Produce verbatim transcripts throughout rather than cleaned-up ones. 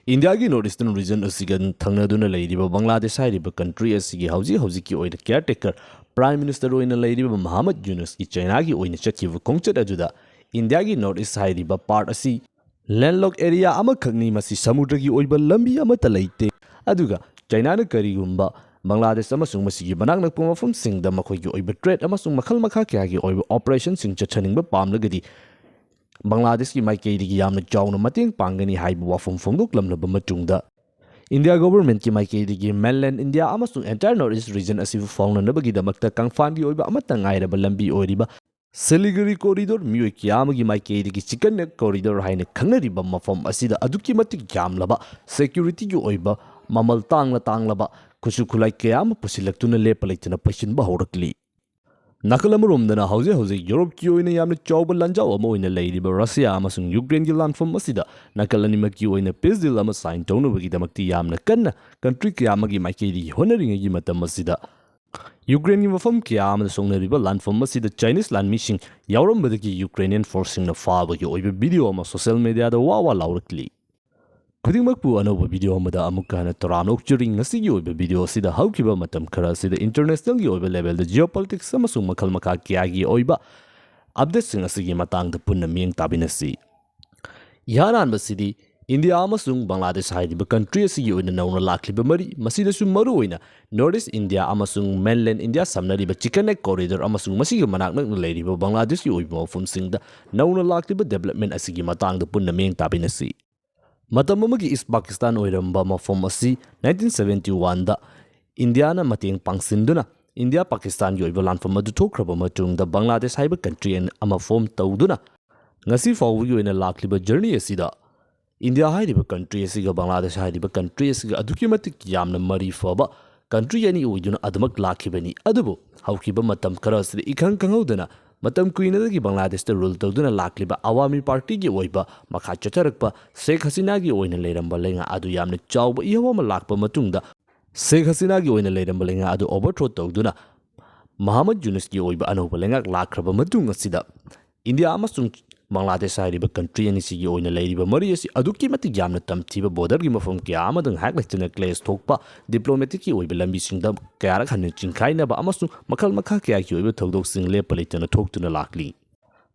ꯏꯟꯗꯤꯌꯥꯒꯤ North Eastern region ꯑꯁꯤꯒ ꯊꯪꯅꯗꯨꯅ ꯂꯩꯔꯤꯕ ꯕꯪꯒ꯭ꯂꯥꯗꯦꯁ ꯍꯥꯏꯔꯤꯕ country ꯑꯁꯤꯒꯤ ꯍꯧꯖꯤꯛ ꯍꯧꯖꯤꯛꯀꯤ ꯑꯣꯏꯅ caretaker Prime Minister ꯑꯣꯏꯅ ꯂꯩꯔꯤꯕ ꯃꯍꯥꯃꯗ ꯌꯨꯅꯁꯀꯤ ꯆꯩꯅꯥꯒꯤ ꯑꯣꯏꯅ ꯆꯠꯈꯤꯕ ꯈꯣꯡꯆꯠ ꯑꯗꯨꯗ ꯏꯟꯗꯤꯌꯥꯒꯤ North East ꯍꯥꯏꯔꯤꯕ part ꯑꯁꯤ landlocked area ꯑꯃꯈꯛꯅꯤ, ꯃꯁꯤ ꯁꯃꯨꯗ꯭ꯔꯒꯤ ꯑꯣꯏꯕ ꯂꯝꯕꯤ ꯑꯃꯠꯇ ꯂꯩꯇꯦ꯫ ꯑꯗꯨꯒ ꯆꯩꯅꯥꯅ ꯀꯔꯤꯒꯨꯝꯕ ꯕꯪꯒ꯭ꯂꯥꯗꯦꯁ ꯑꯃꯁꯨꯡ ꯃꯁꯤꯒꯤ ꯃꯅꯥꯛ ꯅꯛꯄ ꯃꯐꯝꯁꯤꯡꯗ ꯃꯈꯣꯏꯒꯤ ꯑꯣꯏꯕ trade ꯑꯃꯁꯨꯡ ꯃꯈꯜ ꯃꯈꯥ ꯀꯌꯥꯒꯤ ꯑꯣꯏꯕ operationꯁꯤꯡ ꯆꯠꯊꯅꯤꯡꯕ ꯄꯥꯝꯂꯒꯗꯤ ꯕꯪꯒ꯭ꯂꯥꯗꯦꯁꯀꯤ ꯃꯥꯏꯀꯩꯗꯒꯤ ꯌꯥꯝꯅ ꯆꯥꯎꯅ ꯃꯇꯦꯡ ꯄꯥꯡꯒꯅꯤ ꯍꯥꯏꯕ ꯋꯥꯐꯝ ꯐꯣꯡꯗꯣꯛꯂꯝꯂꯕ ꯃꯇꯨꯡꯗ, ꯏꯟꯗꯤꯌꯥ governmentꯀꯤ ꯃꯥꯏꯀꯩꯗꯒꯤ mainland India ꯑꯃꯁꯨꯡ entire North East region ꯑꯁꯤꯕꯨ ꯐꯥꯎꯅꯅꯕꯒꯤꯗꯃꯛꯇ ꯀꯪꯐꯥꯟꯒꯤ ꯑꯣꯏꯕ ꯑꯃꯠꯇ ꯉꯥꯏꯔꯕ ꯂꯝꯕꯤ ꯑꯣꯏꯔꯤꯕ Siliguri corridor, ꯃꯤꯑꯣꯏ ꯀꯌꯥ ꯑꯃꯒꯤ ꯃꯥꯏꯀꯩꯗꯒꯤ chicken neck corridor ꯍꯥꯏꯅ ꯈꯪꯅꯔꯤꯕ ꯃꯐꯝ ꯑꯁꯤꯗ ꯑꯗꯨꯛꯀꯤ ꯃꯇꯤꯛ ꯌꯥꯝꯂꯕ securityꯒꯤ ꯑꯣꯏꯕ ꯃꯃꯜ ꯇꯥꯡꯂ ꯇꯥꯡꯂꯕ ꯈꯨꯠꯁꯨ ꯈꯨꯠꯂꯥꯏ ꯀꯌꯥ ꯑꯃ ꯄꯨꯁꯤꯜꯂꯛꯇꯨꯅ ꯂꯦꯞꯄ ꯂꯩꯇꯅ ꯄꯩꯁꯤꯟꯕ ꯍꯧꯔꯛꯂꯤ꯫ ꯅꯥꯀꯜ ꯑꯃꯔꯣꯝꯗꯅ ꯍꯧꯖꯤꯛ ꯍꯧꯖꯤꯛ ꯌꯨꯔꯣꯞꯀꯤ ꯑꯣꯏꯅ ꯌꯥꯝꯅ ꯆꯥꯎꯕ ꯂꯥꯟꯖꯥꯎ ꯑꯃ ꯑꯣꯏꯅ ꯂꯩꯔꯤꯕ ꯔꯁꯤꯌꯥ ꯑꯃꯁꯨꯡ ꯌꯨꯀ꯭ꯔꯦꯟꯒꯤ ꯂꯥꯟꯐꯝ ꯑꯁꯤꯗ ꯅꯥꯀꯜ ꯑꯅꯤꯃꯛꯀꯤ ꯑꯣꯏꯅ peace deal ꯑꯃ sign ꯇꯧꯅꯕꯒꯤꯗꯃꯛꯇꯤ ꯌꯥꯝꯅ ꯀꯟꯅ country ꯀꯌꯥ ꯑꯃꯒꯤ ꯃꯥꯏꯀꯩꯗꯒꯤ ꯍꯣꯠꯅꯔꯤꯉꯩꯒꯤ ꯃꯇꯝ ꯑꯁꯤꯗ, ꯌꯨꯀ꯭ꯔꯦꯟꯒꯤ ꯃꯐꯝ ꯀꯌꯥ ꯑꯃꯗ ꯁꯣꯛꯅꯔꯤꯕ ꯂꯥꯟꯐꯝ ꯑꯁꯤꯗ Chinese ꯂꯥꯟꯃꯤꯁꯤꯡ ꯌꯥꯎꯔꯝꯕꯗꯒꯤ Ukrainian forceꯁꯤꯡꯅ ꯐꯥꯕꯒꯤ ꯑꯣꯏꯕ video ꯑꯃ social mediaꯗ ꯋꯥ ꯋꯥ ꯂꯥꯎꯔꯛꯂꯤ꯫ ꯈꯨꯗꯤꯡꯃꯛꯄꯨ ꯑꯅꯧꯕ video ꯑꯃꯗ ꯑꯃꯨꯛꯀ ꯍꯟꯅ ꯇꯔꯥꯝꯅ ꯑꯣꯛꯆꯔꯤ꯫ ꯉꯁꯤꯒꯤ ꯑꯣꯏꯕ video ꯑꯁꯤꯗ ꯍꯧꯈꯤꯕ ꯃꯇꯝ ꯈꯔ ꯑꯁꯤꯗ internationalꯒꯤ ꯑꯣꯏꯕ levelꯗ geopolitics ꯑꯃꯁꯨꯡ ꯃꯈꯜ ꯃꯈꯥ ꯀꯌꯥꯒꯤ ꯑꯣꯏꯕ updateꯁꯤꯡ ꯑꯁꯤꯒꯤ ꯃꯇꯥꯡꯗ ꯄꯨꯟꯅ ꯃꯤꯠꯌꯦꯡ ꯇꯥꯃꯤꯟꯅꯁꯤ꯫ ꯏꯍꯥꯟ ꯍꯥꯟꯕꯁꯤꯗꯤ ꯏꯟꯗꯤꯌꯥ ꯑꯃꯁꯨꯡ ꯕꯪꯒ꯭ꯂꯥꯗꯦꯁ ꯍꯥꯏꯔꯤꯕ country ꯑꯁꯤꯒꯤ ꯑꯣꯏꯅ ꯅꯧꯅ ꯂꯥꯛꯂꯤꯕ ꯃꯔꯤ, ꯃꯁꯤꯗꯁꯨ ꯃꯔꯨꯑꯣꯏꯅ North East India ꯑꯃꯁꯨꯡ mainland India ꯁꯝꯅꯔꯤꯕ chicken neck corridor ꯑꯃꯁꯨꯡ ꯃꯁꯤꯒ ꯃꯅꯥꯛ ꯅꯛꯅ ꯂꯩꯔꯤꯕ ꯕꯪꯒ꯭ꯂꯥꯗꯦꯁꯀꯤ ꯑꯣꯏꯕ ꯃꯐꯝꯁꯤꯡꯗ ꯅꯧꯅ ꯂꯥꯛꯂꯤꯕ development ꯑꯁꯤꯒꯤ ꯃꯇꯥꯡꯗ ꯄꯨꯟꯅ ꯃꯤꯠꯌꯦꯡ ꯇꯥꯃꯤꯟꯅꯁꯤ꯫ ꯃꯇꯝ ꯑꯃꯒꯤ East Pakistan ꯑꯣꯏꯔꯝꯕ ꯃꯐꯝ ꯑꯁꯤ nineteen seventy oneꯗ ꯏꯟꯗꯤꯌꯥꯅ ꯃꯇꯦꯡ ꯄꯥꯡꯁꯤꯟꯗꯨꯅ ꯏꯟꯗꯤꯌꯥ ꯄꯥꯀꯤꯁꯇꯥꯟꯒꯤ ꯑꯣꯏꯕ ꯂꯥꯟꯐꯝ ꯑꯗꯨ ꯊꯣꯛꯈ꯭ꯔꯕ ꯃꯇꯨꯡꯗ ꯕꯪꯒ꯭ꯂꯥꯗꯦꯁ ꯍꯥꯏꯕ country ꯑꯃ form ꯇꯧꯗꯨꯅ ꯉꯁꯤ ꯐꯥꯎꯕꯒꯤ ꯑꯣꯏꯅ ꯂꯥꯛꯂꯤꯕ journey ꯑꯁꯤꯗ ꯏꯟꯗꯤꯌꯥ ꯍꯥꯏꯔꯤꯕ country ꯑꯁꯤꯒ ꯕꯪꯒ꯭ꯂꯥꯗꯦꯁ ꯍꯥꯏꯔꯤꯕ country ꯑꯁꯤꯒ ꯑꯗꯨꯛꯀꯤ ꯃꯇꯤꯛ ꯌꯥꯝꯅ ꯃꯔꯤ ꯐꯕ country ꯑꯅꯤ ꯑꯣꯏꯗꯨꯅ ꯑꯗꯨꯃꯛ ꯂꯥꯛꯈꯤꯕꯅꯤ꯫ ꯑꯗꯨꯕꯨ ꯍꯧꯈꯤꯕ ꯃꯇꯝ ꯈꯔ ꯑꯁꯤꯗ ꯏꯈꯪ ꯈꯪꯍꯧꯗꯅ ꯃꯇꯝ ꯀꯨꯏꯅꯗꯒꯤ ꯕꯪꯒ꯭ꯂꯥꯗꯦꯁꯇ rule ꯇꯧꯗꯨꯅ ꯂꯥꯛꯂꯤꯕ ꯑꯋꯥꯃꯤ partyꯒꯤ ꯑꯣꯏꯕ ꯃꯈꯥ ꯆꯠꯊꯔꯛꯄ ꯁꯦꯈ ꯍꯁꯤꯅꯥꯒꯤ ꯑꯣꯏꯅ ꯂꯩꯔꯝꯕ ꯂꯩꯉꯥꯛ ꯑꯗꯨ ꯌꯥꯝꯅ ꯆꯥꯎꯕ ꯏꯍꯧ ꯑꯃ ꯂꯥꯛꯄ ꯃꯇꯨꯡꯗ ꯁꯦꯈ ꯍꯁꯤꯅꯥꯒꯤ ꯑꯣꯏꯅ ꯂꯩꯔꯝꯕ ꯂꯩꯉꯥꯛ ꯑꯗꯨ overthrow ꯇꯧꯗꯨꯅ ꯃꯍꯥꯃꯗ ꯌꯨꯅꯁꯀꯤ ꯑꯣꯏꯕ ꯑꯅꯧꯕ ꯂꯩꯉꯥꯛ ꯂꯥꯛꯈ꯭ꯔꯕ ꯃꯇꯨꯡ ꯑꯁꯤꯗ ꯏꯟꯗꯤꯌꯥ ꯑꯃꯁꯨꯡ ꯕꯪꯒ꯭ꯂꯥꯗꯦꯁ ꯍꯥꯏꯔꯤꯕ ꯀꯟꯇ꯭ꯔꯤ ꯑꯅꯤꯁꯤꯒꯤ ꯑꯣꯏꯅ ꯂꯩꯔꯤꯕ ꯃꯔꯤ ꯑꯁꯤ ꯑꯗꯨꯛꯀꯤ ꯃꯇꯤꯛ ꯌꯥꯝꯅ ꯇꯝꯊꯤꯕ, ꯕꯣꯔꯗꯔꯒꯤ ꯃꯐꯝ ꯀꯌꯥ ꯑꯃꯗ ꯉꯥꯏꯍꯥꯛ ꯂꯩꯇꯅ ꯀ꯭ꯂꯦꯁ ꯊꯣꯛꯄ, ꯗꯤꯄ꯭ꯂꯣꯃꯦꯇꯤꯛꯀꯤ ꯑꯣꯏꯕ ꯂꯝꯕꯤꯁꯤꯡꯗ ꯀꯌꯥꯔꯛ ꯍꯟꯅ ꯆꯤꯡꯈꯥꯏꯅꯕ ꯑꯃꯁꯨꯡ ꯃꯈꯜ ꯃꯈꯥ ꯀꯌꯥꯒꯤ ꯑꯣꯏꯕ ꯊꯧꯗꯣꯛꯁꯤꯡ ꯂꯦꯞꯄ ꯂꯩꯇꯅ ꯊꯣꯛꯇꯨꯅ ꯂꯥꯛꯂꯤ꯫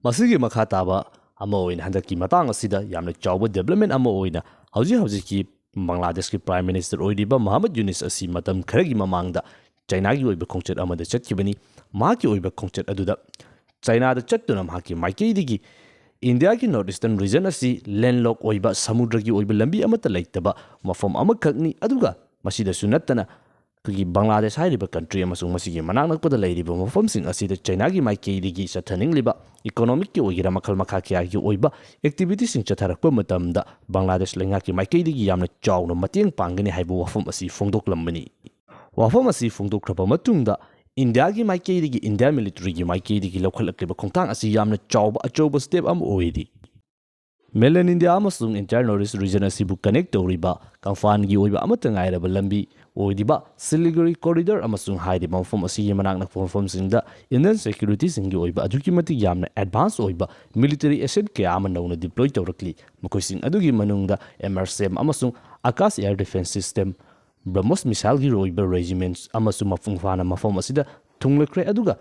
ꯃꯁꯤꯒꯤ ꯃꯈꯥ ꯇꯥꯕ ꯑꯃ ꯑꯣꯏꯅ ꯍꯟꯗꯛꯀꯤ ꯃꯇꯥꯡ ꯑꯁꯤꯗ ꯌꯥꯝꯅ ꯆꯥꯎꯕ ꯗꯤꯕ꯭ꯂꯞꯃꯦꯟ ꯑꯃ ꯑꯣꯏꯅ ꯍꯧꯖꯤꯛ ꯍꯧꯖꯤꯛꯀꯤ ꯕꯪꯒ꯭ꯂꯥꯗꯦꯁꯀꯤ ꯄ꯭ꯔꯥꯏꯝ ꯃꯤꯅꯤꯁꯇꯔ ꯑꯣꯏꯔꯤꯕ ꯃꯣꯍꯝꯃꯗ ꯌꯨꯅꯤꯁ ꯑꯁꯤ ꯃꯇꯝ ꯈꯔꯒꯤ ꯃꯃꯥꯡꯗ ꯆꯥꯏꯅꯥꯒꯤ ꯑꯣꯏꯕ ꯈꯣꯡꯆꯠ ꯑꯃꯗ ꯆꯠꯈꯤꯕꯅꯤ꯫ ꯃꯍꯥꯛꯀꯤ ꯑꯣꯏꯕ ꯈꯣꯡꯆꯠ ꯑꯗꯨꯗ ꯆꯥꯏꯅꯥꯗ ꯆꯠꯇꯨꯅ ꯃꯍꯥꯛꯀꯤ ꯃꯥꯏꯀꯩꯗꯒꯤ ꯏꯟꯗꯤꯌꯥꯒꯤ ꯅꯣꯔꯠ ꯏꯁꯇꯔꯟ ꯔꯤꯖꯟ ꯑꯁꯤ ꯂꯦꯟꯂꯣꯛ ꯑꯣꯏꯕ, ꯁꯃꯨꯗ꯭ꯔꯒꯤ ꯑꯣꯏꯕ ꯂꯝꯕꯤ ꯑꯃꯠꯇ ꯂꯩꯇꯕ ꯃꯐꯝ ꯑꯃꯈꯛꯅꯤ, ꯑꯗꯨꯒ ꯃꯁꯤꯗꯁꯨ ꯅꯠꯇꯅ ꯑꯩꯈꯣꯏꯒꯤ ꯕꯪꯒ꯭ꯂꯥꯗꯦꯁ ꯍꯥꯏꯔꯤꯕ ꯀꯟꯇ꯭ꯔꯤ ꯑꯃꯁꯨꯡ ꯃꯁꯤꯒꯤ ꯃꯅꯥꯛ ꯅꯛꯄꯗ ꯂꯩꯔꯤꯕ ꯃꯐꯝꯁꯤꯡ ꯑꯁꯤꯗ ꯆꯥꯏꯅꯥꯒꯤ ꯃꯥꯏꯀꯩꯗꯒꯤ ꯆꯠꯊꯅꯤꯡꯂꯤꯕ ꯏꯀꯣꯅꯣꯃꯤꯛꯀꯤ ꯑꯣꯏꯒꯦꯔꯥ ꯃꯈꯜ ꯃꯈꯥ ꯀꯌꯥꯒꯤ ꯑꯣꯏꯕ ꯑꯦꯛꯇꯤꯚꯤꯇꯤꯁꯤꯡ ꯆꯠꯊꯔꯛꯄ ꯃꯇꯝꯗ ꯕꯪꯒ꯭ꯂꯥꯗꯦꯁ ꯂꯩꯉꯥꯛꯀꯤ ꯃꯥꯏꯀꯩꯗꯒꯤ ꯌꯥꯝꯅ ꯆꯥꯎꯅ ꯃꯇꯦꯡ ꯄꯥꯡꯒꯅꯤ ꯍꯥꯏꯕ ꯋꯥꯐꯝ ꯑꯁꯤ ꯐꯣꯡꯗꯣꯛꯂꯝꯕꯅꯤ꯫ ꯋꯥꯐꯝ ꯑꯁꯤ ꯐꯣꯡꯗꯣꯛꯈ꯭ꯔꯕ ꯃꯇꯨꯡꯗ ꯏꯟꯗꯤꯌꯥꯒꯤ ꯃꯥꯏꯀꯩꯗꯒꯤ, ꯏꯟꯗꯤꯌꯥ ꯃꯤꯂꯤꯇꯔꯤꯒꯤ ꯃꯥꯏꯀꯩꯗꯒꯤ ꯂꯧꯈꯠꯂꯛꯂꯤꯕ ꯈꯣꯡꯊꯥꯡ ꯑꯁꯤ ꯌꯥꯝꯅ ꯆꯥꯎꯕ, ꯑꯆꯧꯕ ꯁ꯭ꯇꯦꯞ ꯑꯃ ꯑꯣꯏꯔꯤ꯫ ꯃꯦꯟꯂꯦꯟ ꯏꯟꯗꯤꯌꯥ ꯑꯃꯁꯨꯡ entire North East region ꯑꯁꯤꯕꯨ ꯀꯅꯦꯛ ꯇꯧꯔꯤꯕ ꯀꯪꯐꯥꯟꯒꯤ ꯑꯣꯏꯕ ꯑꯃꯠꯇ ꯉꯥꯏꯔꯕ ꯂꯝꯕꯤ ꯑꯣꯏꯔꯤꯕ ꯁꯤꯂꯤꯒꯨꯔꯤ ꯀꯣꯔꯤꯗꯣꯔ ꯑꯃꯁꯨꯡ ꯍꯥꯏꯔꯤꯕ ꯃꯐꯝ ꯑꯁꯤꯒꯤ ꯃꯅꯥꯛ ꯅꯛꯄ ꯃꯐꯝꯁꯤꯡꯗ ꯏꯟꯗꯤꯌꯟ ꯁꯦꯀ꯭ꯌꯨꯔꯤꯇꯤꯁꯤꯡꯒꯤ ꯑꯣꯏꯕ ꯑꯗꯨꯛꯀꯤ ꯃꯇꯤꯛ ꯌꯥꯝꯅ ꯑꯦꯗꯚꯥꯟꯁ ꯑꯣꯏꯕ ꯃꯤꯂꯤꯇꯔꯤ ꯑꯦꯁꯦꯠ ꯀꯌꯥ ꯑꯃ ꯅꯧꯅ ꯗꯤꯄ꯭ꯂꯣꯏ ꯇꯧꯔꯛꯂꯤ꯫ ꯃꯈꯣꯏꯁꯤꯡ ꯑꯗꯨꯒꯤ ꯃꯅꯨꯡꯗ ꯑꯦꯝ ꯑꯥꯔ ꯁꯤ ꯑꯦꯝ ꯑꯃꯁꯨꯡ ꯑꯀꯥꯁ ꯑꯦꯌꯔ ꯗꯤꯐꯦꯟꯁ ꯁꯤꯁꯇꯦꯝ, ꯕ꯭ꯔꯍꯃꯣꯁ ꯃꯤꯁꯥꯏꯜꯒꯤ ꯑꯣꯏꯕ ꯔꯦꯖꯤꯃꯦꯟꯠ ꯑꯃꯁꯨ ꯃꯄꯨꯡ ꯐꯥꯅ ꯃꯐꯝ ꯑꯁꯤꯗ ꯊꯨꯡꯂꯈ꯭ꯔꯦ, ꯑꯗꯨꯒ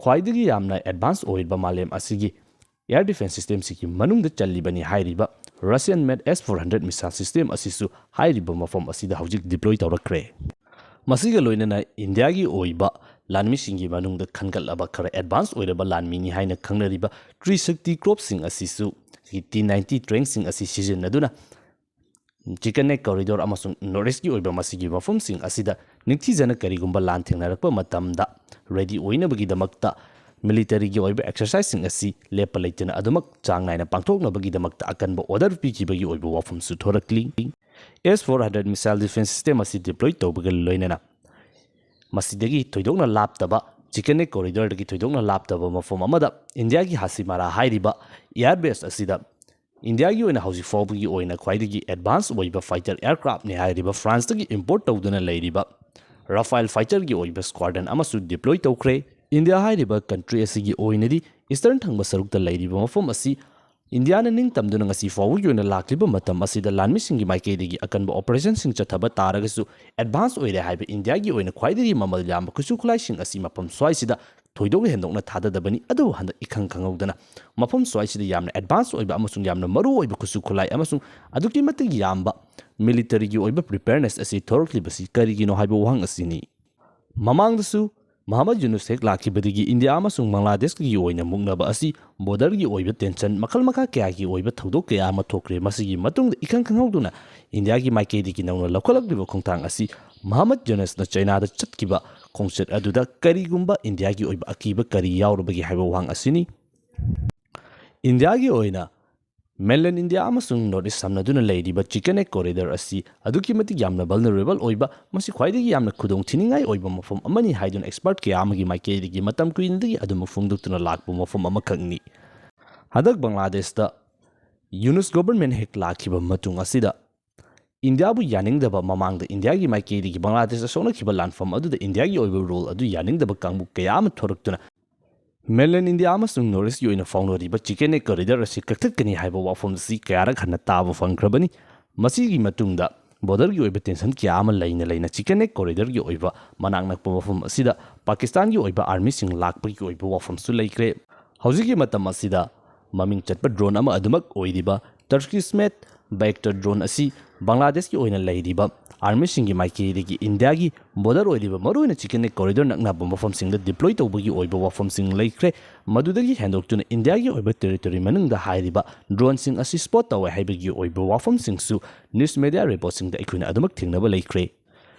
ꯈ꯭ꯋꯥꯏꯗꯒꯤ ꯌꯥꯝꯅ ꯑꯦꯗꯚꯥꯟꯁ ꯑꯣꯏꯔꯤꯕ ꯃꯥꯂꯦꯝ ꯑꯁꯤꯒꯤ ꯑꯦꯌꯔ ꯗꯤꯐꯦꯟꯁ ꯁꯤꯁꯇꯦꯝꯁꯤꯒꯤ ꯃꯅꯨꯡꯗ ꯆꯜꯂꯤꯕꯅꯤ ꯍꯥꯏꯔꯤꯕ ꯔꯁꯤꯌꯟ ꯃꯦꯗ ꯑꯦꯁ ꯐꯣꯔ ꯍꯟꯗ꯭ꯔꯦꯗ ꯃꯤꯁꯥꯏꯜ ꯁꯤꯁꯇꯦꯝ ꯑꯁꯤꯁꯨ ꯍꯥꯏꯔꯤꯕ ꯃꯐꯝ ꯑꯁꯤꯗ ꯍꯧꯖꯤꯛ ꯗꯤꯄ꯭ꯂꯣꯏ ꯇꯧꯔꯛꯈ꯭ꯔꯦ꯫ ꯃꯁꯤꯒ ꯂꯣꯏꯅꯅ ꯏꯟꯗꯤꯌꯥꯒꯤ ꯑꯣꯏꯕ ꯂꯥꯟꯃꯤꯁꯤꯡꯒꯤ ꯃꯅꯨꯡꯗ ꯈꯟꯒꯠꯂꯕ ꯈꯔ ꯑꯦꯗꯚꯥꯟꯁ ꯑꯣꯏꯔꯕ ꯂꯥꯟꯃꯤꯅꯤ ꯍꯥꯏꯅ ꯈꯪꯅꯔꯤꯕ ꯇ꯭ꯔꯤꯁꯛꯇꯤ ꯀ꯭ꯔꯣꯞꯁꯤꯡ ꯑꯁꯤꯁꯨ ꯇꯤ ꯅꯥꯏꯟꯇꯤ ꯇꯦꯡꯛꯁꯤꯡ ꯑꯁꯤ ꯁꯤꯖꯤꯟꯅꯗꯨꯅ ꯆꯤꯀꯟ ꯅꯦꯛ ꯀꯣꯔꯤꯗꯣꯔ ꯑꯃꯁꯨꯡ ꯅꯣꯔꯠ ꯏꯁꯀꯤ ꯑꯣꯏꯕ ꯃꯁꯤꯒꯤ ꯃꯐꯝꯁꯤꯡ ꯑꯁꯤꯗ ꯅꯤꯡꯊꯤꯖꯅ ꯀꯔꯤꯒꯨꯝꯕ ꯂꯥꯟ ꯊꯦꯡꯅꯔꯛꯄ ꯃꯇꯝꯗ ꯔꯦꯗꯤ ꯑꯣꯏꯅꯕꯒꯤꯗꯃꯛꯇ ꯃꯤꯂꯤꯇꯔꯤꯒꯤ ꯑꯣꯏꯕ ꯑꯦꯛꯁꯔꯁꯥꯏꯖꯁꯤꯡ ꯑꯁꯤ ꯂꯦꯞꯄ ꯂꯩꯇꯅ ꯑꯗꯨꯃꯛ ꯆꯥꯡ ꯅꯥꯏꯅ ꯄꯥꯡꯊꯣꯛꯅꯕꯒꯤꯗꯃꯛꯇ ꯑꯀꯟꯕ ꯑꯣꯔꯗꯔ ꯄꯤꯈꯤꯕꯒꯤ ꯑꯣꯏꯕ ꯋꯥꯐꯝꯁꯨ ꯊꯣꯔꯛꯂꯤ꯫ S four hundred missile defence system ꯑꯁꯤ ꯗꯤꯄ꯭ꯂꯣꯏ ꯇꯧꯕꯒ ꯂꯣꯏꯅꯅ ꯃꯁꯤꯗꯒꯤ ꯊꯣꯏꯗꯣꯛꯅ ꯂꯥꯞꯇꯕ, ꯆꯤꯀꯟ ꯅꯦꯛ ꯀꯣꯔꯤꯗꯣꯔꯗꯒꯤ ꯊꯣꯏꯗꯣꯛꯅ ꯂꯥꯞꯇꯕ ꯃꯐꯝ ꯑꯃꯗ ꯏꯟꯗꯤꯌꯥꯒꯤ ꯍꯥꯁꯤꯃꯥꯔꯥ ꯍꯥꯏꯔꯤꯕ ꯑꯦꯌꯔ ꯕꯦꯁ ꯑꯁꯤꯗ ꯏꯟꯗꯤꯌꯥꯒꯤ ꯑꯣꯏꯅ ꯍꯧꯖꯤꯛ ꯐꯥꯎꯕꯒꯤ ꯑꯣꯏꯅ ꯈ꯭ꯋꯥꯏꯗꯒꯤ ꯑꯦꯗꯚꯥꯟꯁ ꯑꯣꯏꯕ ꯐꯥꯏꯇꯔ ꯑꯦꯌꯔꯀ꯭ꯔꯥꯐꯅꯤ ꯍꯥꯏꯔꯤꯕ ꯐ꯭ꯔꯥꯟꯁꯇꯒꯤ ꯏꯝꯄꯣꯔꯠ ꯇꯧꯗꯨꯅ ꯂꯩꯔꯤꯕ ꯔꯐꯥꯏꯜ ꯐꯥꯏꯇꯔꯒꯤ ꯑꯣꯏꯕ ꯁ꯭ꯀ꯭ꯋꯥꯗ꯭ꯔꯟ ꯑꯃꯁꯨ ꯗꯤꯄ꯭ꯂꯣꯏ ꯇꯧꯈ꯭ꯔꯦ꯫ ꯏꯟꯗꯤꯌꯥ ꯍꯥꯏꯔꯤꯕ ꯀꯟꯇ꯭ꯔꯤ ꯑꯁꯤꯒꯤ ꯑꯣꯏꯅꯗꯤ ꯏꯁꯇꯔꯟ ꯊꯪꯕ ꯁꯔꯨꯛꯇ ꯂꯩꯔꯤꯕ ꯃꯐꯝ ꯑꯁꯤ ꯏꯟꯗꯤꯌꯥꯅ ꯅꯤꯡꯇꯝꯗꯨꯅ ꯉꯁꯤ ꯐꯥꯎꯕꯒꯤ ꯑꯣꯏꯅ ꯂꯥꯛꯂꯤꯕ ꯃꯇꯝ ꯑꯁꯤꯗ ꯂꯥꯟꯃꯤꯁꯤꯡꯒꯤ ꯃꯥꯏꯀꯩꯗꯒꯤ ꯑꯀꯟꯕ ꯑꯣꯄꯔꯦꯁꯟꯁꯤꯡ ꯆꯠꯊꯕ ꯇꯥꯔꯒꯁꯨ, ꯑꯦꯗꯚꯥꯟꯁ ꯑꯣꯏꯔꯦ ꯍꯥꯏꯕ ꯏꯟꯗꯤꯌꯥꯒꯤ ꯑꯣꯏꯅ ꯈ꯭ꯋꯥꯏꯗꯒꯤ ꯃꯃꯜ ꯌꯥꯝꯕ ꯈꯨꯠꯁꯨ ꯈꯨꯠꯂꯥꯏꯁꯤꯡ ꯑꯁꯤ ꯃꯐꯝ ꯁ꯭ꯋꯥꯏꯁꯤꯗ ꯊꯣꯏꯗꯣꯛ ꯍꯦꯟꯗꯣꯛꯅ ꯊꯥꯗꯗꯕꯅꯤ꯫ ꯑꯗꯨꯕꯨ ꯍꯟꯗꯛ ꯏꯈꯪ ꯈꯪꯍꯧꯗꯅ ꯃꯐꯝ ꯁ꯭ꯋꯥꯏꯁꯤꯗ ꯌꯥꯝꯅ ꯑꯦꯗꯚꯥꯟꯁ ꯑꯣꯏꯕ ꯑꯃꯁꯨꯡ ꯌꯥꯝꯅ ꯃꯔꯨ ꯑꯣꯏꯕ ꯈꯨꯠꯁꯨ ꯈꯨꯠꯂꯥꯏ ꯑꯃꯁꯨꯡ ꯑꯗꯨꯛꯀꯤ ꯃꯇꯤꯛ ꯌꯥꯝꯕ ꯃꯤꯂꯤꯇꯔꯤꯒꯤ ꯑꯣꯏꯕ ꯄ꯭ꯔꯤꯄꯦꯌꯔꯅꯦꯁ ꯑꯁꯤ ꯊꯣꯔꯛꯂꯤꯕꯁꯤ ꯀꯔꯤꯒꯤꯅꯣ ꯍꯥꯏꯕ ꯋꯥꯍꯪ ꯑꯁꯤꯅꯤ꯫ ꯃꯃꯥꯡꯗꯁꯨ ꯃꯍꯃꯗ ꯌꯨꯅꯨꯁ ꯍꯦꯛ ꯂꯥꯛꯈꯤꯕꯗꯒꯤ ꯏꯟꯗꯤꯌꯥ ꯑꯃꯁꯨꯡ ꯕꯪꯒ꯭ꯂꯥꯗꯦꯁꯀꯤ ꯑꯣꯏꯅ ꯃꯨꯛꯅꯕ ꯑꯁꯤ ꯕꯣꯔꯗꯔꯒꯤ ꯑꯣꯏꯕ ꯇꯦꯟꯁꯟ, ꯃꯈꯜ ꯃꯈꯥ ꯀꯌꯥꯒꯤ ꯑꯣꯏꯕ ꯊꯧꯗꯣꯛ ꯀꯌꯥ ꯑꯃ ꯊꯣꯛꯈ꯭ꯔꯦ꯫ ꯃꯁꯤꯒꯤ ꯃꯇꯨꯡꯗ ꯏꯈꯪ ꯈꯪꯍꯧꯗꯅ ꯏꯟꯗꯤꯌꯥꯒꯤ ꯃꯥꯏꯀꯩꯗꯒꯤ ꯅꯧꯅ ꯂꯧꯈꯠꯂꯛꯂꯤꯕ ꯈꯣꯡꯊꯥꯡ ꯑꯁꯤ ꯃꯍꯃꯗ ꯌꯨꯅꯁꯅ ꯆꯩꯅꯥꯗ ꯆꯠꯈꯤꯕ ꯈꯣꯡꯆꯠ ꯑꯗꯨꯗ ꯀꯔꯤꯒꯨꯝꯕ ꯏꯟꯗꯤꯌꯥꯒꯤ ꯑꯣꯏꯕ ꯑꯀꯤꯕ ꯀꯔꯤ ꯌꯥꯎꯔꯕꯒꯦ ꯍꯥꯏꯕ ꯋꯥꯍꯪ ꯑꯁꯤꯅꯤ꯫ ꯏꯟꯗꯤꯌꯥꯒꯤ ꯑꯣꯏꯅ ꯃꯦꯟꯂꯦꯟ ꯏꯟꯗꯤꯌꯥ ꯑꯃꯁꯨꯡ ꯅꯣꯔꯠ ꯏꯁ ꯁꯝꯅꯗꯨꯅ ꯂꯩꯔꯤꯕ ꯆꯤꯀꯟ ꯅꯦꯛ ꯀꯣꯔꯤꯗꯣꯔ ꯑꯁꯤ ꯑꯗꯨꯛꯀꯤ ꯃꯇꯤꯛ ꯌꯥꯝꯅ ꯚꯜꯅꯔꯦꯕꯜ ꯑꯣꯏꯕ, ꯃꯁꯤ ꯈ꯭ꯋꯥꯏꯗꯒꯤ ꯌꯥꯝꯅ ꯈꯨꯗꯣꯡ ꯊꯤꯅꯤꯡꯉꯥꯏ ꯑꯣꯏꯕ ꯃꯐꯝ ꯑꯃꯅꯤ ꯍꯥꯏꯗꯨꯅ ꯑꯦꯛꯁꯄꯔꯠ ꯀꯌꯥ ꯑꯃꯒꯤ ꯃꯥꯏꯀꯩꯗꯒꯤ ꯃꯇꯝ ꯀꯨꯏꯅꯗꯒꯤ ꯑꯗꯨꯃꯛ ꯐꯣꯡꯗꯣꯛꯇꯨꯅ ꯂꯥꯛꯄ ꯃꯐꯝ ꯑꯃꯈꯛꯅꯤ꯫ ꯍꯟꯗꯛ ꯕꯪꯒ꯭ꯂꯥꯗꯦꯁꯇ ꯌꯨꯅꯨꯁ ꯒꯣꯚꯔꯟꯃꯦꯟ ꯍꯦꯛ ꯂꯥꯛꯈꯤꯕ ꯃꯇꯨꯡ ꯑꯁꯤꯗ ꯏꯟꯗꯤꯌꯥꯕꯨ ꯌꯥꯅꯤꯡꯗꯕ, ꯃꯃꯥꯡꯗ ꯏꯟꯗꯤꯌꯥꯒꯤ ꯃꯥꯏꯀꯩꯗꯒꯤ ꯕꯪꯒ꯭ꯂꯥꯗꯦꯁꯇ ꯁꯣꯛꯅꯈꯤꯕ ꯂꯥꯟꯐꯝ ꯑꯗꯨꯗ ꯏꯟꯗꯤꯌꯥꯒꯤ ꯑꯣꯏꯕ ꯔꯣꯜ ꯑꯗꯨ ꯌꯥꯅꯤꯡꯗꯕ ꯀꯥꯡꯕꯨ ꯀꯌꯥ ꯑꯃ ꯊꯣꯔꯛꯇꯨꯅ ꯃꯦꯟꯂꯦꯟ ꯏꯟꯗꯤꯌꯥ ꯑꯃꯁꯨꯡ ꯅꯣꯔꯠ ꯏꯁꯀꯤ ꯑꯣꯏꯅ ꯐꯥꯎꯅꯔꯤꯕ ꯆꯤꯀꯟ ꯅꯦꯛ ꯀꯣꯔꯤꯗꯣꯔ ꯑꯁꯤ ꯀꯛꯊꯠꯀꯅꯤ ꯍꯥꯏꯕ ꯋꯥꯐꯝ ꯑꯁꯤ ꯀꯌꯥꯔꯛ ꯍꯟꯅ ꯇꯥꯕ ꯐꯪꯈ꯭ꯔꯕꯅꯤ꯫ ꯃꯁꯤꯒꯤ ꯃꯇꯨꯡꯗ ꯕꯣꯔꯗꯔꯒꯤ ꯑꯣꯏꯕ ꯇꯦꯟꯁꯟ ꯀꯌꯥ ꯑꯃ ꯂꯩꯅ ꯂꯩꯅ ꯆꯤꯀꯟ ꯅꯦꯛ ꯀꯣꯔꯤꯗꯣꯔꯒꯤ ꯑꯣꯏꯕ ꯃꯅꯥꯛ ꯅꯛꯄ ꯃꯐꯝ ꯑꯁꯤꯗ ꯄꯥꯀꯤꯁꯇꯥꯟꯒꯤ ꯑꯣꯏꯕ ꯑꯥꯔꯃꯤꯁꯤꯡ ꯂꯥꯛꯄꯒꯤ ꯑꯣꯏꯕ ꯋꯥꯐꯝꯁꯨ ꯂꯩꯈ꯭ꯔꯦ꯫ ꯍꯧꯖꯤꯛꯀꯤ ꯃꯇꯝ ꯑꯁꯤꯗ ꯃꯃꯤꯡ ꯆꯠꯄ ꯗ꯭ꯔꯣꯟ ꯑꯃ ꯑꯗꯨꯃꯛ ꯑꯣꯏꯔꯤꯕ ꯇꯔꯀꯤꯁꯃꯦꯠ ꯕꯦꯛꯇꯔ ꯗ꯭ꯔꯣꯟ ꯑꯁꯤ ꯕꯪꯒ꯭ꯂꯥꯗꯦꯁꯀꯤ ꯑꯣꯏꯅ ꯂꯩꯔꯤꯕ ꯑꯥꯔꯃꯤꯁꯤꯡꯒꯤ ꯃꯥꯏꯀꯩꯗꯒꯤ ꯏꯟꯗꯤꯌꯥꯒꯤ ꯕꯣꯔꯗꯔ ꯑꯣꯏꯔꯤꯕ ꯃꯔꯨꯑꯣꯏꯅ ꯆꯤꯀꯟ ꯅꯦꯛ ꯀꯣꯔꯤꯗꯣꯔ ꯅꯛꯅꯕ ꯃꯐꯝꯁꯤꯡꯗ ꯗꯤꯄ꯭ꯂꯣꯏ ꯇꯧꯕꯒꯤ ꯑꯣꯏꯕ ꯋꯥꯐꯝꯁꯤꯡ ꯂꯩꯈ꯭ꯔꯦ꯫ ꯃꯗꯨꯗꯒꯤ ꯍꯦꯟꯗꯣꯛꯇꯨꯅ ꯏꯟꯗꯤꯌꯥꯒꯤ ꯑꯣꯏꯕ ꯇꯦꯔꯤꯇꯣꯔꯤ ꯃꯅꯨꯡꯗ ꯍꯥꯏꯔꯤꯕ ꯗ꯭ꯔꯣꯟꯁꯤꯡ ꯑꯁꯤ ꯁ꯭ꯄꯣꯠ ꯇꯧꯋꯦ ꯍꯥꯏꯕꯒꯤ ꯑꯣꯏꯕ ꯋꯥꯐꯝꯁꯤꯡꯁꯨ ꯅ꯭ꯌꯨꯁ ꯃꯦꯗꯤꯌꯥ ꯔꯤꯄꯣꯔꯠꯁꯤꯡꯗ ꯑꯩꯈꯣꯏꯅ ꯑꯗꯨꯃꯛ ꯊꯦꯡꯅꯕ ꯂꯩꯈ꯭ꯔꯦ꯫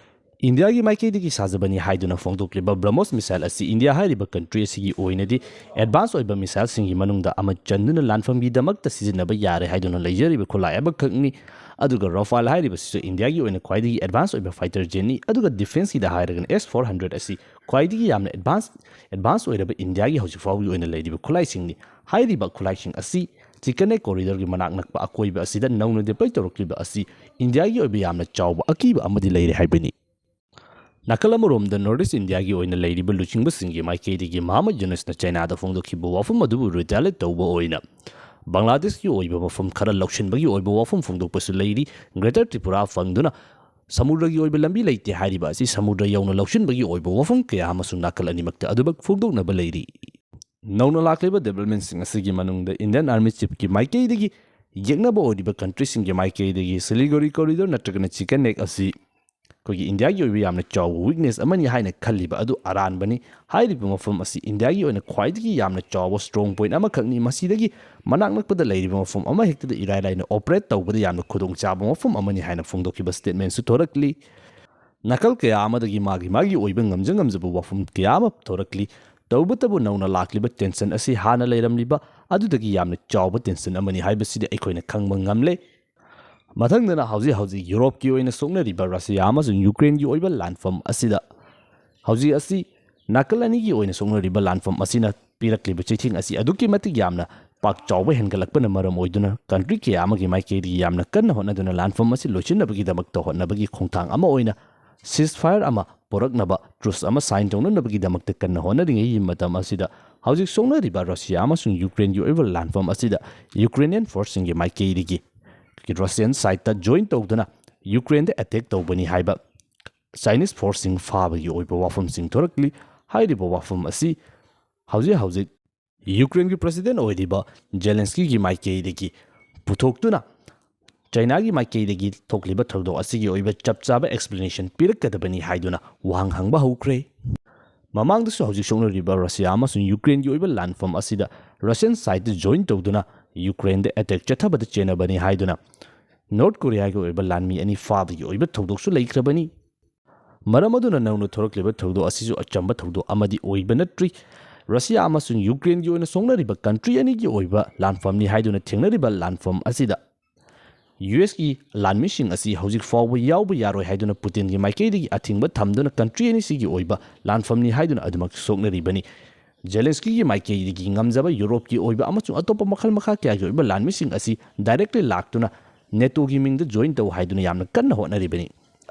ꯏꯟꯗꯤꯌꯥꯒꯤ ꯃꯥꯏꯀꯩꯗꯒꯤ ꯁꯥꯖꯕꯅꯤ ꯍꯥꯏꯗꯨꯅ ꯐꯣꯡꯗꯣꯛꯂꯤꯕ ꯕ꯭ꯔꯍꯃꯣꯁ ꯃꯤꯁꯥꯏꯜ ꯑꯁꯤ ꯏꯟꯗꯤꯌꯥ ꯍꯥꯏꯔꯤꯕ ꯀꯟꯇ꯭ꯔꯤ ꯑꯁꯤꯒꯤ ꯑꯣꯏꯅꯗꯤ ꯑꯦꯗꯚꯥꯟꯁ ꯑꯣꯏꯕ ꯃꯤꯁꯥꯏꯜꯁꯤꯡꯒꯤ ꯃꯅꯨꯡꯗ ꯑꯃ ꯆꯟꯗꯨꯅ ꯂꯥꯟꯐꯝꯒꯤꯗꯃꯛꯇ ꯁꯤꯖꯤꯟꯅꯕ ꯌꯥꯔꯦ ꯍꯥꯏꯗꯨꯅ ꯂꯩꯖꯔꯤꯕ ꯈꯨꯠꯂꯥꯏ ꯑꯃꯈꯛꯅꯤ꯫ ꯑꯗꯨꯒ ꯔꯥꯐꯥꯜ ꯍꯥꯏꯔꯤꯕꯁꯤꯁꯨ ꯏꯟꯗꯤꯌꯥꯒꯤ ꯑꯣꯏꯅ ꯈ꯭ꯋꯥꯏꯗꯒꯤ ꯑꯦꯗꯚꯥꯟꯁ ꯑꯣꯏꯕ ꯐꯥꯏꯇꯔ ꯖꯦꯠꯅꯤ꯫ ꯑꯗꯨꯒ ꯗꯤꯐꯦꯟꯁꯀꯤꯗ ꯍꯥꯏꯔꯒꯅ ꯑꯦꯁ ꯐꯣꯔ ꯍꯟꯗ꯭ꯔꯦꯠ ꯑꯁꯤ ꯈ꯭ꯋꯥꯏꯗꯒꯤ ꯌꯥꯝꯅ ꯑꯦꯗꯚꯥꯟꯁ ꯑꯦꯗꯚꯥꯟꯁ ꯑꯣꯏꯔꯕ ꯏꯟꯗꯤꯌꯥꯒꯤ ꯍꯧꯖꯤꯛ ꯐꯥꯎꯕꯒꯤ ꯑꯣꯏꯅ ꯂꯩꯔꯤꯕ ꯈꯨꯠꯂꯥꯏꯁꯤꯡꯅꯤ꯫ ꯍꯥꯏꯔꯤꯕ ꯈꯨꯠꯂꯥꯏꯁꯤꯡ ꯑꯁꯤ ꯆꯤꯀꯟ ꯅꯦꯛ ꯀꯣꯔꯤꯗꯣꯔꯒꯤ ꯃꯅꯥꯛ ꯅꯛꯄ ꯑꯀꯣꯏꯕ ꯑꯁꯤꯗ ꯅꯧꯅ ꯗꯤꯄ꯭ꯂꯣꯏ ꯇꯧꯔꯛꯂꯤꯕ ꯑꯁꯤ ꯏꯟꯗꯤꯌꯥꯒꯤ ꯑꯣꯏꯕ ꯌꯥꯝꯅ ꯆꯥꯎꯕ ꯑꯀꯤꯕ ꯑꯃꯗꯤ ꯂꯩꯔꯦ ꯍꯥꯏꯕꯅꯤ꯫ ꯅꯥꯀꯜ ꯑꯃꯔꯣꯝꯗ North East India ꯒꯤ ꯑꯣꯏꯅ ꯂꯩꯔꯤꯕ ꯂꯨꯆꯤꯡꯕꯁꯤꯡꯒꯤ ꯃꯥꯏꯀꯩꯗꯒꯤ ꯃꯍꯃꯗ ꯌꯨꯅꯁꯅ ꯆꯥꯏꯅꯥꯗ ꯐꯣꯡꯗꯣꯛꯈꯤꯕ ꯋꯥꯐꯝ ꯑꯗꯨꯕꯨ retaliate ꯇꯧꯕ ꯑꯣꯏꯅ ꯕꯪꯒ꯭ꯂꯥꯗꯦꯁꯀꯤ ꯑꯣꯏꯕ ꯃꯐꯝ ꯈꯔ ꯂꯧꯁꯤꯟꯕꯒꯤ ꯑꯣꯏꯕ ꯋꯥꯐꯝ ꯐꯣꯡꯗꯣꯛꯄꯁꯨ ꯂꯩꯔꯤ꯫ Greater Tripura ꯐꯪꯗꯨꯅ ꯁꯃꯨꯗ꯭ꯔꯒꯤ ꯑꯣꯏꯕ ꯂꯝꯕꯤ ꯂꯩꯇꯦ ꯍꯥꯏꯔꯤꯕ ꯑꯁꯤ ꯁꯃꯨꯗ꯭ꯔ ꯌꯧꯅ ꯂꯧꯁꯤꯟꯕꯒꯤ ꯑꯣꯏꯕ ꯋꯥꯐꯝ ꯀꯌꯥ ꯑꯃꯁꯨ ꯅꯥꯀꯜ ꯑꯅꯤꯃꯛꯇ ꯑꯗꯨꯃꯛ ꯐꯣꯡꯗꯣꯛꯅꯕ ꯂꯩꯔꯤ꯫ ꯅꯧꯅ ꯂꯥꯛꯂꯤꯕ development ꯁꯤꯡ ꯑꯁꯤꯒꯤ ꯃꯅꯨꯡꯗ Indian Army Chief ꯀꯤ ꯃꯥꯏꯀꯩꯗꯒꯤ ꯌꯦꯛꯅꯕ ꯑꯣꯏꯔꯤꯕ country ꯁꯤꯡꯒꯤ ꯃꯥꯏꯀꯩꯗꯒꯤ Siliguri corridor ꯅꯠꯇ꯭ꯔꯒꯅ Chicken Neck ꯑꯁꯤ ꯑꯩꯈꯣꯏꯒꯤ ꯏꯟꯗꯤꯌꯥꯒꯤ ꯑꯣꯏꯕ ꯌꯥꯝꯅ ꯆꯥꯎꯕ weakness ꯑꯃꯅꯤ ꯍꯥꯏꯅ ꯈꯜꯂꯤꯕ ꯑꯗꯨ ꯑꯔꯥꯟꯕꯅꯤ꯫ ꯍꯥꯏꯔꯤꯕ ꯃꯐꯝ ꯑꯁꯤ ꯏꯟꯗꯤꯌꯥꯒꯤ ꯑꯣꯏꯅ ꯈ꯭ꯋꯥꯏꯗꯒꯤ ꯌꯥꯝꯅ ꯆꯥꯎꯕ strong point ꯑꯃꯈꯛꯅꯤ꯫ ꯃꯁꯤꯗꯒꯤ ꯃꯅꯥꯛ ꯅꯛꯄꯗ ꯂꯩꯔꯤꯕ ꯃꯐꯝ ꯑꯃꯍꯦꯛꯇꯗ ꯏꯔꯥꯏ ꯂꯥꯏꯅ operate ꯇꯧꯕꯗ ꯌꯥꯝꯅ ꯈꯨꯗꯣꯡꯆꯥꯕ ꯃꯐꯝ ꯑꯃꯅꯤ ꯍꯥꯏꯅ ꯐꯣꯡꯗꯣꯛꯈꯤꯕ statement ꯁꯨ ꯊꯣꯔꯛꯂꯤ꯫ ꯅꯥꯀꯜ ꯀꯌꯥ ꯑꯃꯗꯒꯤ ꯃꯥꯒꯤ ꯃꯥꯒꯤ ꯑꯣꯏꯕ ꯉꯝꯖ ꯉꯝꯖꯕ ꯋꯥꯐꯝ ꯀꯌꯥ ꯑꯃ ꯊꯣꯔꯛꯂꯤ꯫ ꯇꯧꯕꯇꯕꯨ ꯅꯧꯅ ꯂꯥꯛꯂꯤꯕ tension ꯑꯁꯤ ꯍꯥꯟꯅ ꯂꯩꯔꯝꯂꯤꯕ ꯑꯗꯨꯗꯒꯤ ꯌꯥꯝꯅ ꯆꯥꯎꯕ tension ꯑꯃꯅꯤ ꯍꯥꯏꯕꯁꯤꯗꯤ ꯑꯩꯈꯣꯏꯅ ꯈꯪꯕ ꯉꯝꯂꯦ꯫ ꯃꯊꯪꯗꯅ ꯍꯧꯖꯤꯛ ꯍꯧꯖꯤꯛ ꯌꯨꯔꯣꯞꯀꯤ ꯑꯣꯏꯅ ꯁꯣꯛꯅꯔꯤꯕ ꯔꯁꯤꯌꯥ ꯑꯃꯁꯨꯡ ꯌꯨꯀ꯭ꯔꯦꯟꯒꯤ ꯑꯣꯏꯕ ꯂꯥꯟꯐꯝ ꯑꯁꯤꯗ ꯍꯧꯖꯤꯛ ꯑꯁꯤ ꯅꯥꯀꯜ ꯑꯅꯤꯒꯤ ꯑꯣꯏꯅ ꯁꯣꯛꯅꯔꯤꯕ ꯂꯥꯟꯐꯝ ꯑꯁꯤꯅ ꯄꯤꯔꯛꯂꯤꯕ ꯆꯩꯊꯦꯡ ꯑꯁꯤ ꯑꯗꯨꯛꯀꯤ ꯃꯇꯤꯛ ꯌꯥꯝꯅ ꯄꯥꯛ ꯆꯥꯎꯕ ꯍꯦꯟꯒꯠꯂꯛꯄꯅ ꯃꯔꯝ ꯑꯣꯏꯗꯨꯅ country ꯀꯌꯥ ꯑꯃꯒꯤ ꯃꯥꯏꯀꯩꯗꯒꯤ ꯌꯥꯝꯅ ꯀꯟꯅ ꯍꯣꯠꯅꯗꯨꯅ ꯂꯥꯟꯐꯝ ꯑꯁꯤ ꯂꯣꯏꯁꯤꯟꯅꯕꯒꯤꯗꯃꯛꯇ ꯍꯣꯠꯅꯕꯒꯤ ꯈꯣꯡꯊꯥꯡ ꯑꯃ ꯑꯣꯏꯅ ceasefire ꯑꯃ ꯄꯨꯔꯛꯅꯕ truce ꯑꯃ sign ꯇꯧꯅꯅꯕꯒꯤꯗꯃꯛꯇ ꯀꯟꯅ ꯍꯣꯠꯅꯔꯤꯉꯩꯒꯤ ꯃꯇꯝ ꯑꯁꯤꯗ ꯍꯧꯖꯤꯛ ꯁꯣꯛꯅꯔꯤꯕ ꯔꯁꯤꯌꯥ ꯑꯃꯁꯨꯡ ꯌꯨꯀ꯭ꯔꯦꯟꯒꯤ ꯑꯣꯏꯕ ꯂꯥꯟꯐꯝ ꯑꯁꯤꯗ Ukrainian force ꯁꯤꯡꯒꯤ ꯃꯥꯏꯀꯩꯗꯒꯤ Russian side ꯇ join ꯇꯧꯗꯨꯅ ꯌꯨꯀ꯭ꯔꯦꯟꯗ attack ꯇꯧꯕꯅꯤ ꯍꯥꯏꯕ Chinese force ꯁꯤꯡ ꯐꯥꯕꯒꯤ ꯑꯣꯏꯕ ꯋꯥꯐꯝꯁꯤꯡ ꯊꯣꯔꯛꯂꯤ꯫ ꯍꯥꯏꯔꯤꯕ ꯋꯥꯐꯝ ꯑꯁꯤ ꯍꯧꯖꯤꯛ ꯍꯧꯖꯤꯛ ꯌꯨꯀ꯭ꯔꯦꯟꯒꯤ president ꯑꯣꯏꯔꯤꯕ ꯖꯦꯂꯦꯟꯁꯀꯤꯒꯤ ꯃꯥꯏꯀꯩꯗꯒꯤ ꯄꯨꯊꯣꯛꯇꯨꯅ ꯆꯥꯏꯅꯥꯒꯤ ꯃꯥꯏꯀꯩꯗꯒꯤ ꯊꯣꯛꯂꯤꯕ ꯊꯧꯗꯣꯛ ꯑꯁꯤꯒꯤ ꯑꯣꯏꯕ ꯆꯞ ꯆꯥꯕ explanation ꯄꯤꯔꯛꯀꯗꯕꯅꯤ ꯍꯥꯏꯗꯨꯅ ꯋꯥꯍꯪ ꯍꯪꯕ ꯍꯧꯈ꯭ꯔꯦ꯫ ꯃꯃꯥꯡꯗꯁꯨ ꯍꯧꯖꯤꯛ ꯁꯣꯛꯅꯔꯤꯕ ꯔꯁꯤꯌꯥ ꯑꯃꯁꯨꯡ ꯌꯨꯀ꯭ꯔꯦꯟꯒꯤ ꯑꯣꯏꯕ ꯂꯥꯟꯐꯝ ꯑꯁꯤꯗ Russian side ꯇ join ꯇꯧꯗꯨꯅ ꯌꯨꯀ꯭ꯔꯦꯟꯗ attack ꯆꯠꯊꯕꯗ ꯆꯦꯟꯅꯕꯅꯤ ꯍꯥꯏꯗꯨꯅ ꯅꯣꯔꯠ ꯀꯣꯔꯤꯌꯥꯒꯤ ꯑꯣꯏꯕ ꯂꯥꯟꯃꯤ ꯑꯅꯤ ꯐꯥꯕꯒꯤ ꯑꯣꯏꯕ ꯊꯧꯗꯣꯛꯁꯨ ꯂꯩꯈ꯭ꯔꯕꯅꯤ꯫ ꯃꯔꯝ ꯑꯗꯨꯅ ꯅꯧꯅ ꯊꯣꯔꯛꯂꯤꯕ ꯊꯧꯗꯣꯛ ꯑꯁꯤꯁꯨ ꯑꯆꯝꯕ ꯊꯧꯗꯣꯛ ꯑꯃꯗꯤ ꯑꯣꯏꯕ ꯅꯠꯇ꯭ꯔꯤ꯫ ꯔꯁꯤꯌꯥ ꯑꯃꯁꯨꯡ ꯌꯨꯀ꯭ꯔꯦꯟꯒꯤ ꯑꯣꯏꯅ ꯁꯣꯛꯅꯔꯤꯕ country ꯑꯅꯤꯒꯤ ꯑꯣꯏꯕ ꯂꯥꯟꯐꯝꯅꯤ ꯍꯥꯏꯗꯨꯅ ꯊꯦꯡꯅꯔꯤꯕ ꯂꯥꯟꯐꯝ ꯑꯁꯤꯗ ꯌꯨ ꯑꯦꯁ ꯀꯤ ꯂꯥꯟꯃꯤꯁꯤꯡ ꯑꯁꯤ ꯍꯧꯖꯤꯛ ꯐꯥꯎꯕ ꯌꯥꯎꯕ ꯌꯥꯔꯣꯏ ꯍꯥꯏꯗꯨꯅ ꯄꯨꯇꯤꯟꯒꯤ ꯃꯥꯏꯀꯩꯗꯒꯤ ꯑꯊꯤꯡꯕ ꯊꯝꯗꯨꯅ country ꯑꯅꯤꯁꯤꯒꯤ ꯑꯣꯏꯕ ꯂꯥꯟꯐꯝꯅꯤ ꯍꯥꯏꯗꯨꯅ ꯑꯗꯨꯃꯛ ꯁꯣꯛꯅꯔꯤꯕꯅꯤ꯫ ꯖꯦꯂꯦꯟꯁꯀꯤꯒꯤ ꯃꯥꯏꯀꯩꯗꯒꯤ ꯉꯝꯖꯕ ꯌꯨꯔꯣꯞꯀꯤ ꯑꯣꯏꯕ ꯑꯃꯁꯨꯡ ꯑꯇꯣꯞꯄ ꯃꯈꯜ ꯃꯈꯥ ꯀꯌꯥꯒꯤ ꯑꯣꯏꯕ ꯂꯥꯟꯃꯤꯁꯤꯡ ꯑꯁꯤ directly ꯂꯥꯛꯇꯨꯅ ꯅꯦꯇꯣꯒꯤ ꯃꯤꯡꯗ join ꯇꯧ ꯍꯥꯏꯗꯨꯅ ꯌꯥꯝꯅ ꯀꯟꯅ ꯍꯣꯠꯅꯔꯤꯕꯅꯤ꯫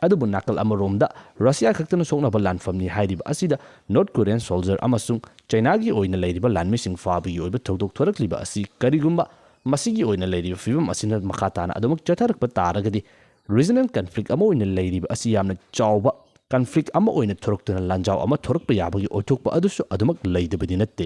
ꯑꯗꯨꯕꯨ ꯅꯥꯀꯜ ꯑꯃꯔꯣꯝꯗ ꯔꯁꯤꯌꯥ ꯈꯛꯇꯅ ꯁꯣꯛꯅꯕ ꯂꯥꯟꯐꯝꯅꯤ ꯍꯥꯏꯔꯤꯕ ꯑꯁꯤꯗ ꯅꯣꯔꯠ ꯀꯣꯔꯤꯌꯟ ꯁꯣꯜꯖꯔ ꯑꯃꯁꯨꯡ ꯆꯩꯅꯥꯒꯤ ꯑꯣꯏꯅ ꯂꯩꯔꯤꯕ ꯂꯥꯟꯃꯤꯁꯤꯡ ꯐꯥꯕꯒꯤ ꯑꯣꯏꯕ ꯊꯧꯗꯣꯛ ꯊꯣꯔꯛꯂꯤꯕ ꯑꯁꯤ ꯀꯔꯤꯒꯨꯝꯕ ꯃꯁꯤꯒꯤ ꯑꯣꯏꯅ ꯂꯩꯔꯤꯕ ꯐꯤꯕꯝ ꯑꯁꯤꯅ ꯃꯈꯥ ꯇꯥꯅ ꯑꯗꯨꯃꯛ ꯆꯠꯊꯔꯛꯄ ꯇꯥꯔꯒꯗꯤ, ꯔꯤꯖꯅꯦꯜ ꯀꯟꯐ꯭ꯂꯤꯛ ꯑꯃ ꯑꯣꯏꯅ ꯂꯩꯔꯤꯕ ꯑꯁꯤ ꯌꯥꯝꯅ ꯆꯥꯎꯕ ꯀꯟꯐ꯭ꯂꯤꯛ ꯑꯃ ꯑꯣꯏꯅ ꯊꯣꯔꯛꯇꯨꯅ ꯂꯥꯟꯖꯥꯎ ꯑꯃ ꯊꯣꯔꯛꯄ ꯌꯥꯕꯒꯤ ꯑꯣꯏꯊꯣꯛꯄ ꯑꯗꯨꯁꯨ ꯑꯗꯨꯃꯛ ꯂꯩꯇꯕꯗꯤ ꯅꯠꯇꯦ꯫